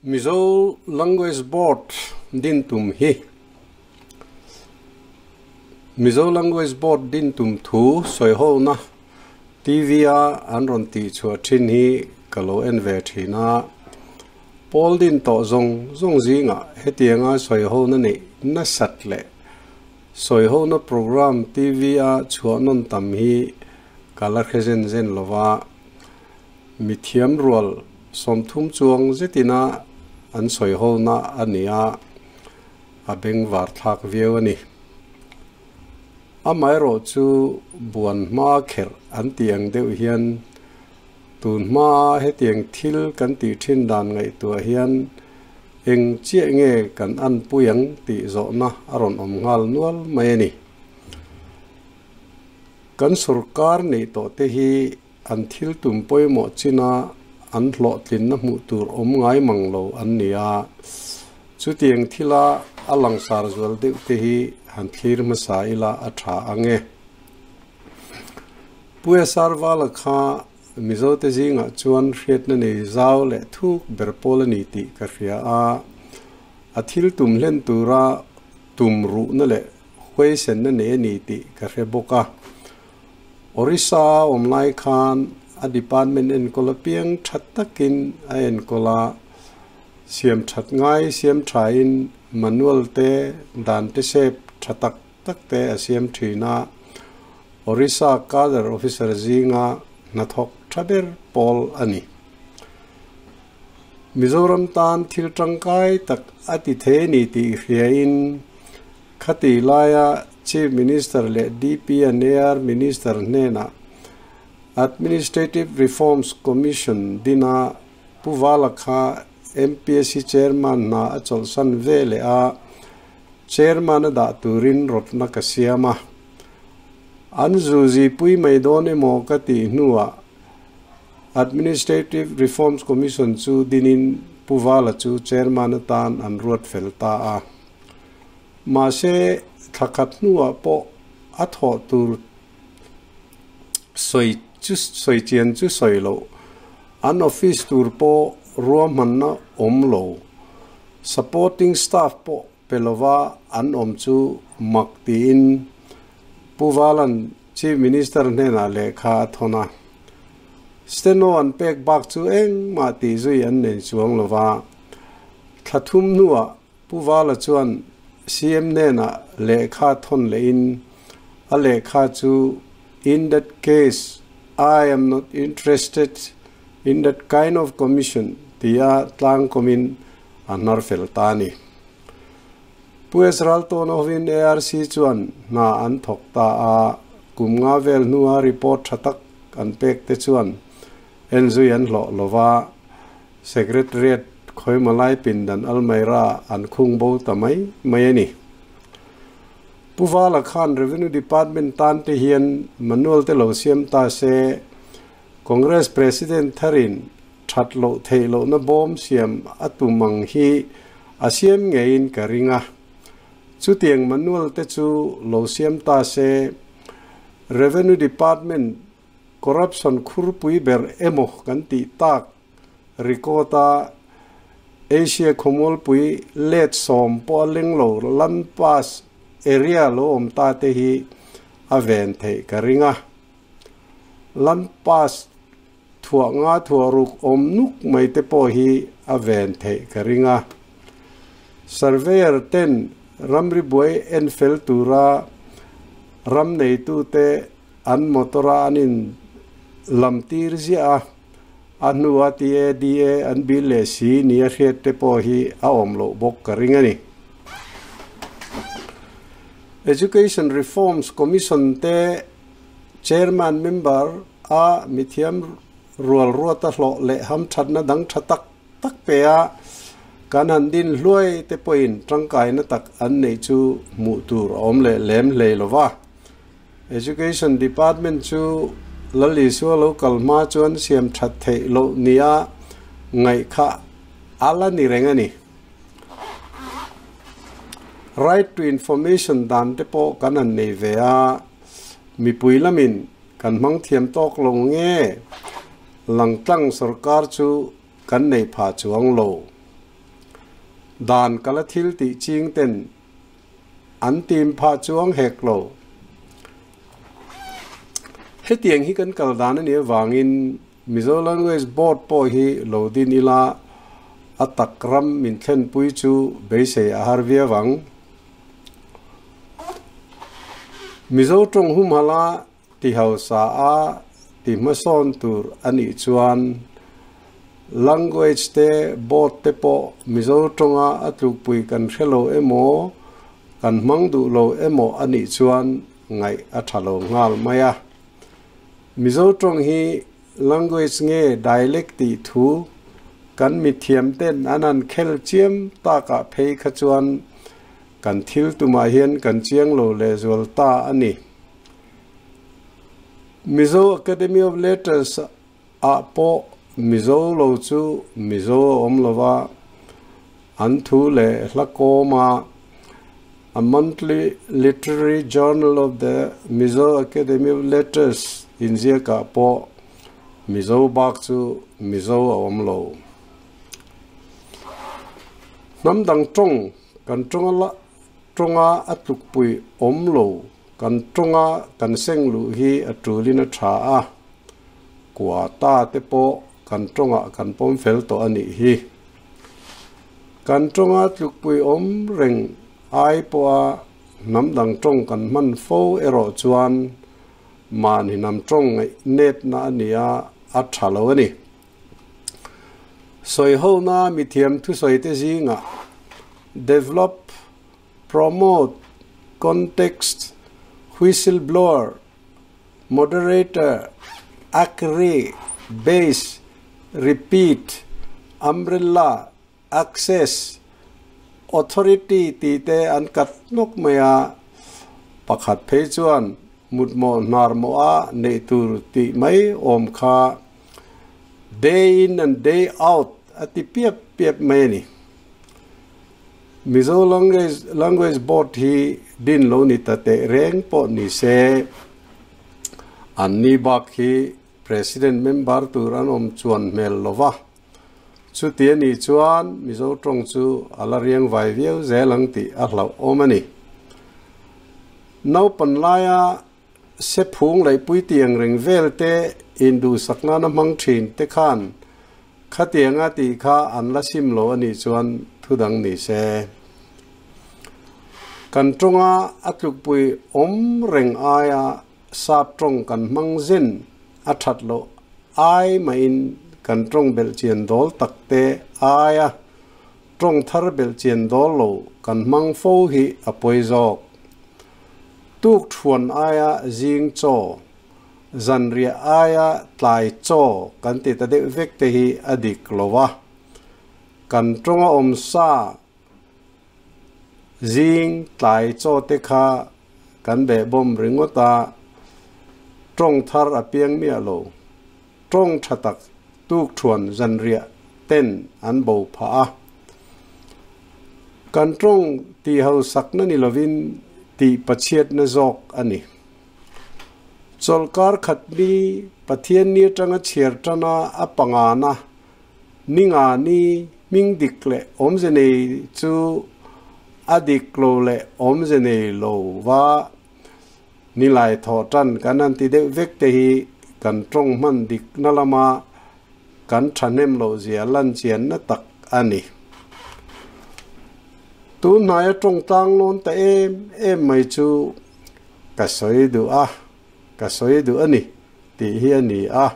Mizo Language Board din tum hi Mizo Language Board din tum thu sawihona TV-a an rawn tih chhuah thin hi ka lo en ve thin a. Pawl din tawh zawng zawng zingah hetianga sawihona neih nasat leh sawihona program TV-a chhuah nawn tam hi ka la hre zen zen lo va. Mithiam rual 30 chuang zetina an sawihona a ni a, a bengvar thlak viau a ni. Amaherawh chu buan hma kherh an tih ang deuh hian tun hmaa hetiang thil kan tih thin dan ngaihtuah hian eng chiah nge kan anpui ang tih zawhna a rawn awm nghal nual mai a ni. Kan sorkar neih tawh te hi an thil tum pawimawh china an hlawhtlinna hmuh tur awm ngai mang lo an ni a, chutiang thila a langsar zual deuh te hi han thlir hmasa ila a tha ang e. Pu SR Vala kha Mizote zingah chuan hriatna nei zau leh thuk ber pawl a ni tih ka hria a, a thil tum hlen tura tum ruhna leh huaisenna nei a ni tih ka hre bawk a. Orissa a awm lai khan a department enkawl apiang tha takin a enkawl a, siam that ngai siam thain manual te dan te sep tha tak tak te a siam thin a, Orissa cadre officer zinga hnathawk tha ber pawl a ni. Mizoram tan thil tangkai tak a ti thei a ni tih hriain Khati laia Chief Minister leh DP and AR Minister hnenah Administrative Reforms Commission dina Pu Vala kha MPSC Chairman hna a chawlhsan ve leh a, Chairman a dah turin rawtna ka siam a. An zuzipui mai dawn emaw ka tih hnuah Administrative Reforms Commission chu dinin Pu Vala chu Chairman atan an ruat fel ta a. Mahse, thla khat hnuah pawh a thawh tur sawi chu sawi chian chu sawi loh. An office tur pawh ruahmanna awm lo. Supporting staff pawh pe lova an awm chu mak tiin Pu Valan Chief Minister hnenah lehkha a thawn a. Steno an pek bak chu engmah tih zui an nei chuang lova. Thla thum hnuah Pu Vala chuan CM hnenah lehkha thawn lehin a lehkha chu In that case, I am not interested in that kind of commission tia tlangkawmin a hnar fel ta a ni. Pu Ezral tawn hovin ARC chuan hna an thawk ta a, kum nga vel hnua report tha tak an pek te chuan enzui an hlawh lova, Secretariat Khawimalai pindan almaira an khung bo ta mai mai a ni. Pu Vala khan Revenue Department tan te hian manual te lo siam ta se, Congress President tharin that loh theih lohna bawm siam a tum ang hi a siam ngeiin ka ring a. Chutiang manual te chu lo siam ta se, Revenue Department Corruption khurpui ber emaw kan tih tak record a Asia khawmualpui let 10 pawh a leng lo land pass area lo awm ta te hi a ven theih ka ring a. Land pass thuah nga thuah ruk awm nuk mai te pawh hi a ven theih ka ring a. Surveyor ten ramri buai en fel tura ram neitute An motor a an in lam tir ziah a, a hnua TADA an bil leh si ni a hriat te pawh hi a awm loh bawk ka ring a ni. Education Reforms Commission te Chairman member a mithiam rual ruata hlawh leh hamthatna dang tha tak tak pe a, kan han din hluai te pawhin tangkaina tak an neih chu hmuh tur a awm leh lem hlei lo va. Education Department chu Lal Isua lo kal hma chuan siam that theih loh nia ngaih kha a la ni reng a ni. Right to Information dan te pawh kan han nei ve a, mipui lamin kan hmang thiam tawk lo nge langtlang sorkar chu kan nei pha chuang lo. Dan kala thil tih ching ten an tim phah chuang hek lo. Hetiang hi kan kal dan a nih avangin Mizo Language Board pawh hi lo din ila a tak ram min thlenpui chu beisei a har viau ang. Mizo tawng humhala ti hausa a ti hmasawn tur a nih chuan Language te Board te pawh Mizo tawnga a tlukpui kan hre lo emaw kan hmang duh lo emaw a nih chuan ngaih a tha lo nghal mai a. Mizo tawng hi Language nge dialect tih thu kan mithiam ten an han khel chiam takah phei kha chuan kan thil tumah hian kan chiang lo lehzual ta a ni. Mizo Academy of Letters ah pawh Mizo lo chu Mizo a awm lo va, an thu leh hla kawm a, A Monthly Literary Journal of the Mizo Academy of Letters inziakah pawh Mizo bak chu Mizo a awm lo. Hnam dang tawng kan tawnga la tawnga a tlukpui awm lo Kan tawnga kan seng luh hi a tulin a tha a, kua ta te pawh kan tawngah kan pawm fel tawh a nih hi. Kan tawnga tlukpui awm reng ai pawha hnam dang tawng kan hman fo erawh chuan mahni hnam tawng ngaih netna a ni a, a tha lo a ni. Sawihona mithiam thusawite zingah develop promote, context, whistleblower, moderator, agree, base, repeat, umbrella, access, authority tih te an kat nawk mai a, pakhat phei chuan mutmawh hnar mawh a neih tur tih mai awm kha day in and day out a ti piap piap mai a ni. Mizo Language Board hi din lo ni ta teh reng pawh ni se, an ni bak hi President member tur an awm chuan hmel lo va. Chuti a nih chuan Mizo tawng chu a la riang vai viau zel ang tih a hlauhawm a ni. Naupan laia Sephung laihpui tiang reng vel te induhsak nana hmang thin te khan khatianga tih kha an la sim lo a nih chuan thu dang ni se. Kan tawnga a tlukpui awm reng aia sap tawng kan hmang zen a that loh ai mahin kan tawng belh chian dawl tak te aia tawng thar belh chian dawl lo kan hmang fo hi a pawi zawk. Tuk thuan aia zing chaw, zanriah aia tlai chaw kan ti ta deuh vek te hi a dik lo a. Kan tawnga awm sa zing tlai chaw te kha kan behbawm ringawt a, tawng thar a piang miah lo. Tawng tha tak tuk thuan zanriah ten an bo phah a. Kan tawng tih hausakna ni lovin tih pachhiatna zawk a ni. Chawlhkar khat ni Pathian ni atanga chhiar tana a pangana ni nga ni hming dik leh awmze nei chu a dik lo leh awmze nei lo va Nilai thawh tan kan han ti deuh vek te hi kan tawng hman dikna lama kan thahnem loh zia lan chianna tak a ni. Tun hnaia tawng tlang lawn ta em em mai chu ka sawi duh a, ka sawi duh a ni tih hi a ni a.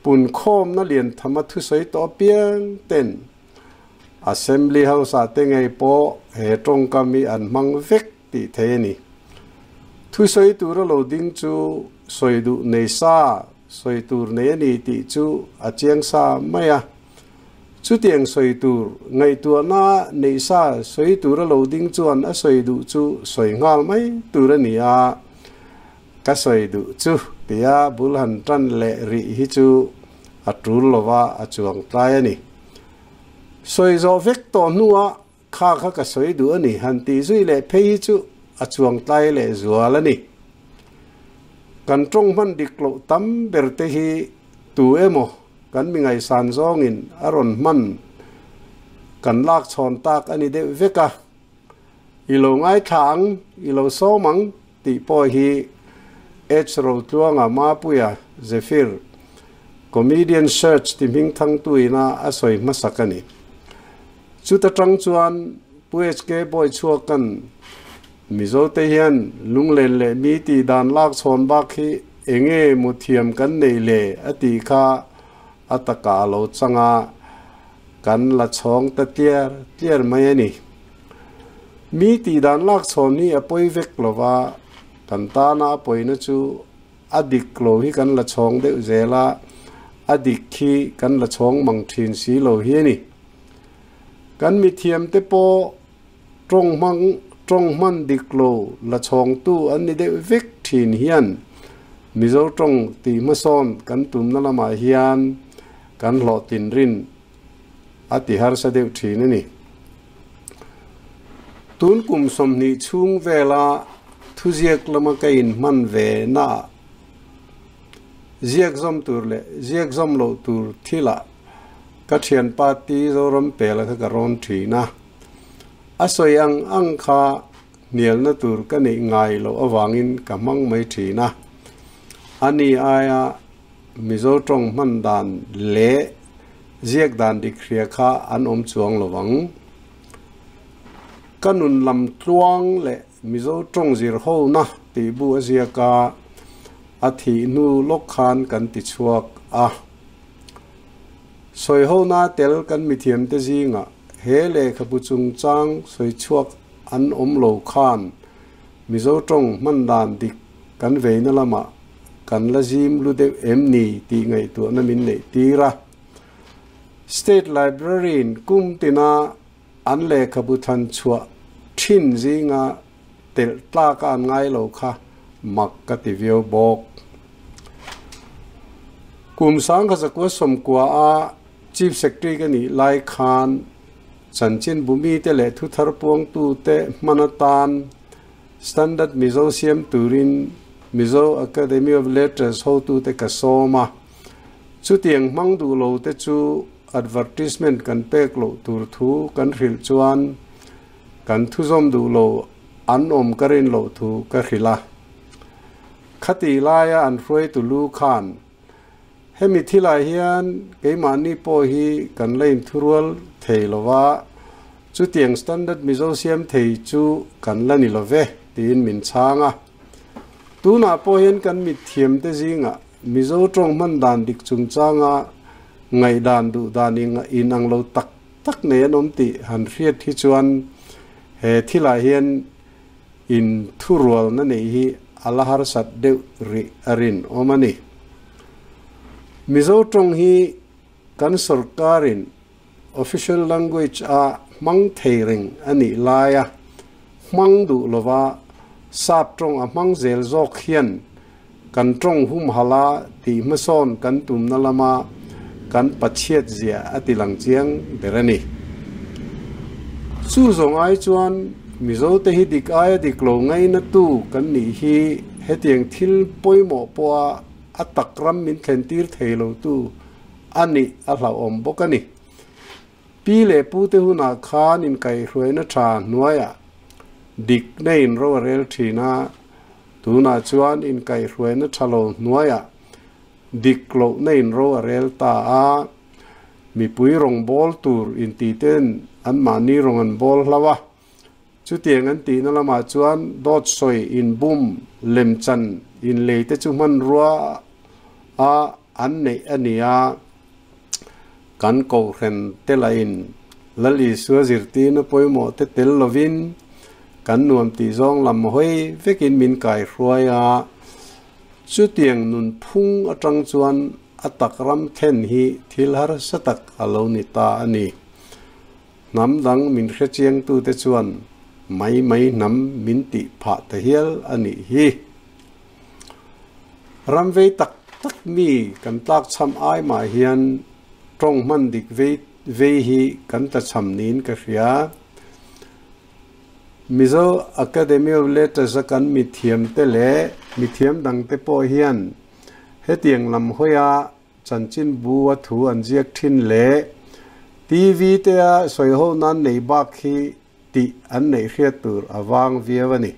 Punkhawmna lian thama thusawi tawh apiang ten Assembly House ah te ngei pawh he tawngkam hi an hmang vek tih thei a ni. Thusawi tura lo ding chu sawi duh nei sa, sawi tur nei a ni tih chu a chiang sa mai a. Chutiang sawi tur ngaihtuahna neih sa sawi tura lo ding chuan a sawi duh chu sawi nghal mai tur a ni a. Ka sawi duh chu tia bul han tan leh rih hi chu a tul lova a chuang tlai a ni. Sawi zawh vek tawh hnuah kha kha ka sawi duh a ni han tih zui leh phei hi chu a chuang tlai leh zual a ni. Kan tawng hman dik loh tam ber te hi tu emaw kan mi ngaihsan zawngin a rawn hman. Kan lak chhawn tak a ni deuh vek a. I lo ngaithla ang, i lo sawm ang tih pawh hi H Rotluanga Mapuia Zephyr Comedian Search ti hming thangtuina a sawi hmasak a ni. Chuta tang chuan Pu HK Bawichhuaka'n Mizote hian lunglen leh mi tih dan lak chhawn bak hi enge mu thiam kan neih le a tih kha a takah a lo chang a, kan la chhawng ta tliar tliar mai a ni. Mi tih dan lak chhawn hi a pawi vek lo va, kan tana a pawina chu a dik lo hi kan la chhawng deuh zel a, a dik khi kan la chhawng mang thin si lo hi a ni. Kan mithiamte pawh tawng hmang tawng hman dik lo la chhawngtu an ni deuh vek thin hian Mizo tawng tih hmasawn kan tumna lamah hian kan hlawhtlin rin a ti harsa deuh thin a ni. Tun kum 20 chhung vela thuziak lama ka inhman ve naah ziak zawm tur leh ziak zawm loh tur thilah Ka thianpa Ti Zoram Pela kha ka rawn thin a, a sawi ang ang kha hnialna tur ka neih ngai loh avangin ka hmang mai thin a. Ani aia Mizo tawng hman dan leh ziak dan dik hria kha an awm chuang lo ang. Ka nun lam tluang leh Mizo tawng zir hona tih bu a ziak a, a thih hnu lawk khan kan ti chhuak a. Sawihona tel kan mithiamte zingah he lehkhabu chungchang sawichhuak an awm lo khan Mizo tawng hman dan dik kan veina lamah kan la zim lu deuh em ni tih ngaihtuahna min neih tir a. State Library-in kum tina an lehkhabu thlan chhuah thin zinga telh tlak a an ngai lo kha mak ka ti viau bawk. Kum 1990 a Chief Secretary ka nih lai khan chanchin bumite leh thuthar puangtute hman atan Standard Mizo siam turin Mizo Academy of Letters hotute ka sawm a. Chutiang hmang duh lo te chu advertisement kan pek loh tur thu kan hrilh chuan Kan thuzawm duh lo an awm ka rin loh thu ka hrilh a. Khati laia an hruaitu lu khan, Hemi thilah hian keimahni pawh hi kan la inthurual thei lo va, chutiang standard Mizo siam thei chu kan la ni lo ve, tiin min chhang a. Tunah pawh hian kan mithiamte zingah Mizo tawng hman dan dik chungchanga ngaihdan duh dan inang lo tak tak nei an awm tih han hriat hi chuan he thilah hian in thurualna neih hi a la harsat deuh rih a rinawm a ni. Mizo tawng hi kan sorkarin official language a hmang thei reng a nih laia hmang duh lova sap tawng a hmang zel zawk hian Kan tawng humhala tih hmasawn kan tumna lama kan pachhiat zia a ti lang chiang ber a ni. Chu zawng ai chuan Mizote hi dik aia dik lo ngainatu kan nih hi hetiang thil pawimawh pawha a tak ram min thlentir thei lotu a nih a hlauhawm bawk a ni. Pi leh pute hunah khan inkaihhruaina tha hnuaiah dikna in ro a rel thin a, Tunah chuan inkaihhruaina tha lo hnuaiah dik lohna in ro a rel ta a, mipui rawng bawl tur intite'n anmahni rawng an bawl hlau a. Chutiang an tihna lamah chuan dawt sawi, inbum, lemchan, inlei te chu hmanrua a an neih a ni a. Kan kohhran te lahin Lal Isua zirtirna pawimawh te tel lovin kan nuam tih zawng lam hawi vekin min kaihruai a, chutiang nunphung atang chuan a tak ram thlen hi thil harsa tak a lo ni ta a ni. Hnam dang min hrechiangtute chuan mai mai hnam min tih phah ta hial a nih hi. Ram vei tak tak mi kan tlak chham ai mah hian tawng hman dik vei vei hi kan tla chham niin ka hria. Mizo Academy of Letters a kan mithiam te leh mithiam dang te pawh hian hetiang lam hawia Chanchinbu a thu an ziak thin leh TV tea sawi ho nan nei bak hi tih an neih hriat tur a vang viau a ni.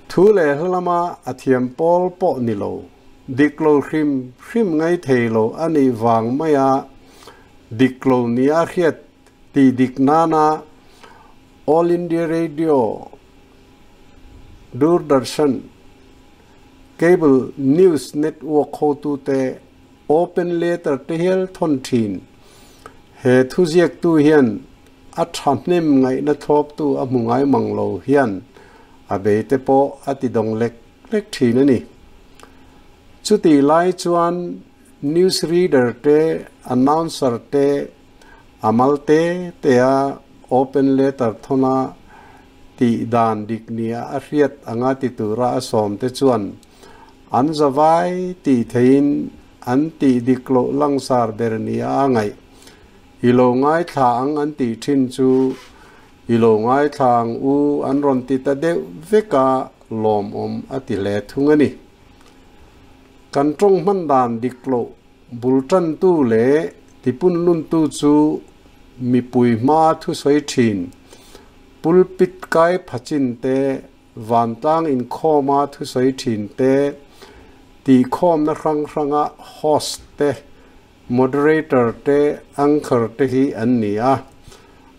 Thu leh hla lama a thiam pawl pawh ni lo, dik lo hrim hrim ngai thei lo a nih vang maia dik lo nia hriat tih dik nana All India Radio, Doordarshan, Cable News Network hotute Open letter te hial thawn thin. He thuziaktu hian a thahnem ngaihna thlawptu a hmu ngai mang lo hian a beite pawh a ti dawng lek lek thin a ni. Chutih lai chuan news reader te, announcer te a mal te te a open letter thawna tih dan dik nia a hriat anga ti tura a sawm te chuan An zavai tih theihin an tih dik loh langsar ber nia a ngaih. I lo ngaithla ang an tih thin chu I lo ngaithla ang u an rawn ti ta deuh vek a, lawmawm a ti hle thung a ni. Kan tawng hman dan dik loh bul tantu leh tipunluntu chu mipui hma thusawi thin pulpit kai phachin te Vantlang inkhawma thusawi thin te, tihkhawmna hrang hranga host te, moderator te, anchor te hi an ni a.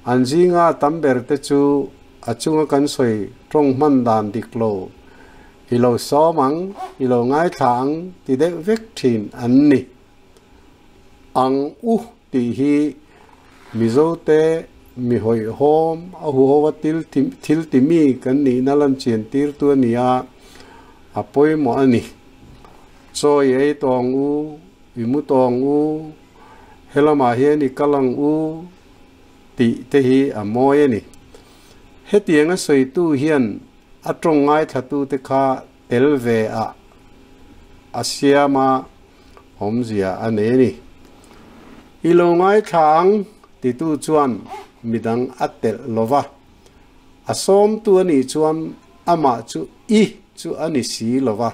An zinga tam ber te chu a chunga kan sawi tawng hman dan dik lo, i lo sawm ang, i lo ngaithla ang ti deuh vek thin an ni. Ang u tih hi Mizote mi hawihhawm a huhoa thil ti mi kan nihna lan chian tirtu a ni a, a pawimawh a ni. Chaw i ei tawng u, i mu tawng u, helamah hian i kal ang u tih te hi a mawi a ni. Hetianga sawitu hian a tawng ngaithlatute kha tel ve a a siam a, awmzia a nei a ni. I lo ngaithla ang titu chuan midang a telh lo va, a sawmtu a nih chuan amah chu i chu a ni si lo va.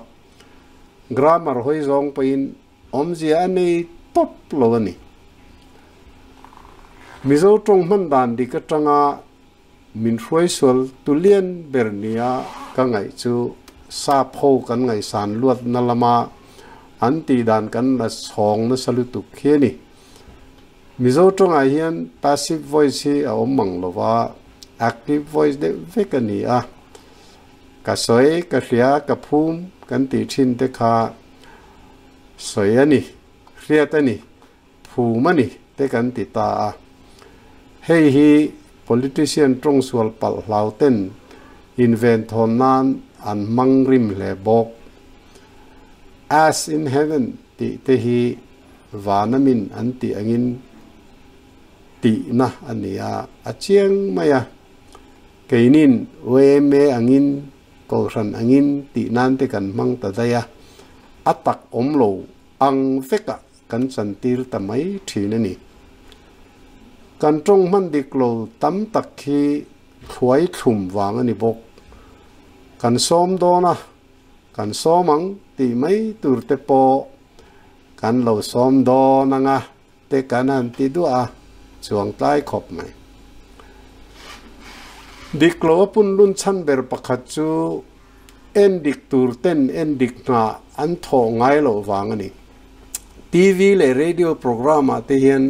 Grammar hawi zawng pawhin awmzia a nei tawp lo a ni. Mizo tawng hman dan dik atanga Min hruaisual tulian ber nia ka ngaih chu sap ho kan ngaihsan luatna lama an tihdan kan la chhawng nasa lutuk khi a ni. Mizo tawngah hian passive voice hi a awm mang lo va, active voice deuh vek a ni a. Ka sawi, ka hria, ka phum kan tih thin te kha sawi a ni, hriat a ni. Phum a ni te kan ti ta a. Hei hi politician tawngsual palh hlau ten inven thawn nan an hmang rim hle bawk. As in heaven tih te hi vana min an tih angin tihna a ni a, a chiang mai a. Keinin yma angin kohhran angin tih nan te kan hmang ta daih a, a tak awm lo ang vekah kan chantir ta mai thin a ni. Kan tawng hman dik lo tam tak hi thluai thlum vang a ni bawk. Kan sawm dawn a, kan sawm ang tih mai tur te pawh kan lo sawm dawn ang a te kan han ti duah a, chuang tlai khawp mai. Dik lo a punlun chhan ber pakhat chu en dik tur ten en dik hna an thawh ngai loh vang a ni. TV leh radio programme ah te hian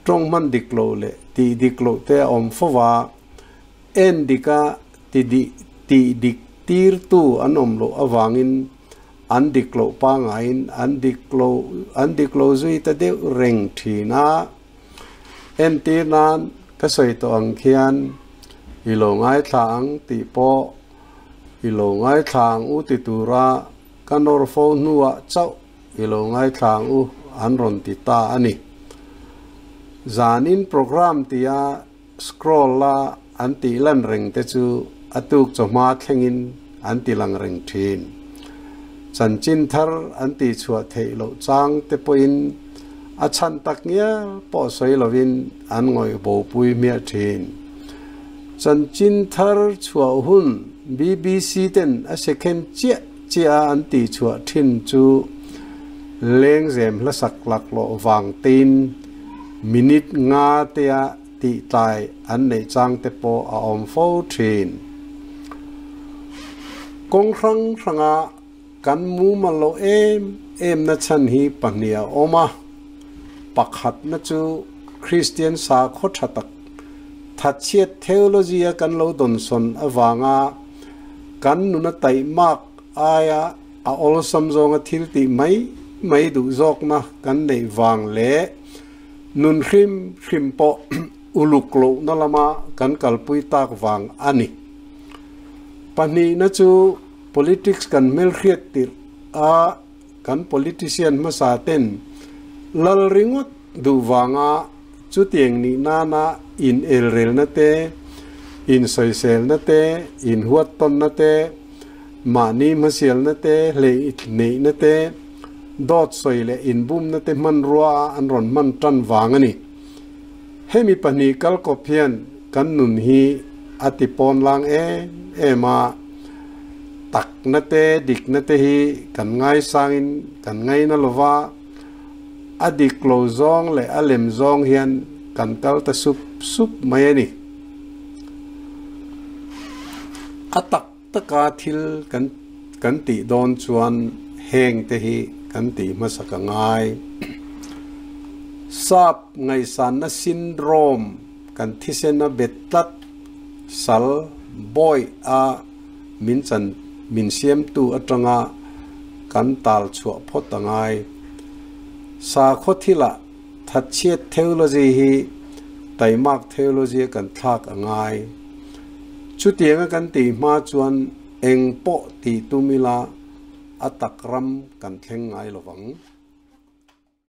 tawng hman dik loh leh tih dik loh te a awm fo va, en dika ti dih tih dik tirtu an awm loh avangin an dik loh pangaiin an dik lo an dik lo zui ta deuh reng thin a. Entir nan ka sawi tawh ang khian i lo ngaithla ang tih pawh i lo ngaithla ang u ti tura ka nawr fo hnuah chauh i lo ngaithla ang u an rawn ti ta a ni. Zanin programme tia scroll la an tih lan reng te chu a tuk chawhma thlengin an ti lang reng thin. Chanchin thar an tih chhuah theih loh chang te pawhin a chhan tak ngial pawh sawi lovin an ngawih bopui hmiah thin. Chanchin thar chhuah hun BBC ten a second chiah chiah a an tih chhuah thin chu lengzem hlasak laklawh vang tein Minute nga tea tih tlai an neih chang te pawh a awm fo thin. Kawng hrang hranga kan mumal loh em em na chhan hi pahnih a awm a, pakhatna chu Kristian sakhaw tha tak thatchhiat theology a kan lo dawnsawn avanga kan nuna taihmak aia a awlsam zawnga thil tih mai mai duh zawkna kan neih vang leh nun hrim hrim pawh uluk lohna lama kan kalpui tak vang a ni. Pahnihna chu politics kan hmelhriat tirh a kan politician hmasa ten lal ringawt duh vanga chutiang nih nana in elrelna te, insawiselna te, inhuattawnna te, mahni hmasialna te, hleih neihna te, dawt sawi leh inbumna te hmanrua a an rawn hman tan vang a ni. Hemi pahnih kalkawp hian kan nun hi a ti pawnlang em em a, takna te dikna te hi kan ngaisangin kan ngaina lo va, a dik lo zawng leh a lem zawng hian kan kal ta sup sup mai a ni. A tak taka thil kan kan tih dawn chuan heng te hi kan tih hmasak a ngai. Sap ngaihsanna syndrome kan thisen a bet tlat sal bawi a min chan min siamtu atanga kan tal chhuah phawt a ngai. Sakhaw thilah thatchhiat theology hi taimak theology a kan thlak a ngai. Chutianga kan tih hma chuan eng pawh tih tum ila a tak ram kan thleng ngai lovang.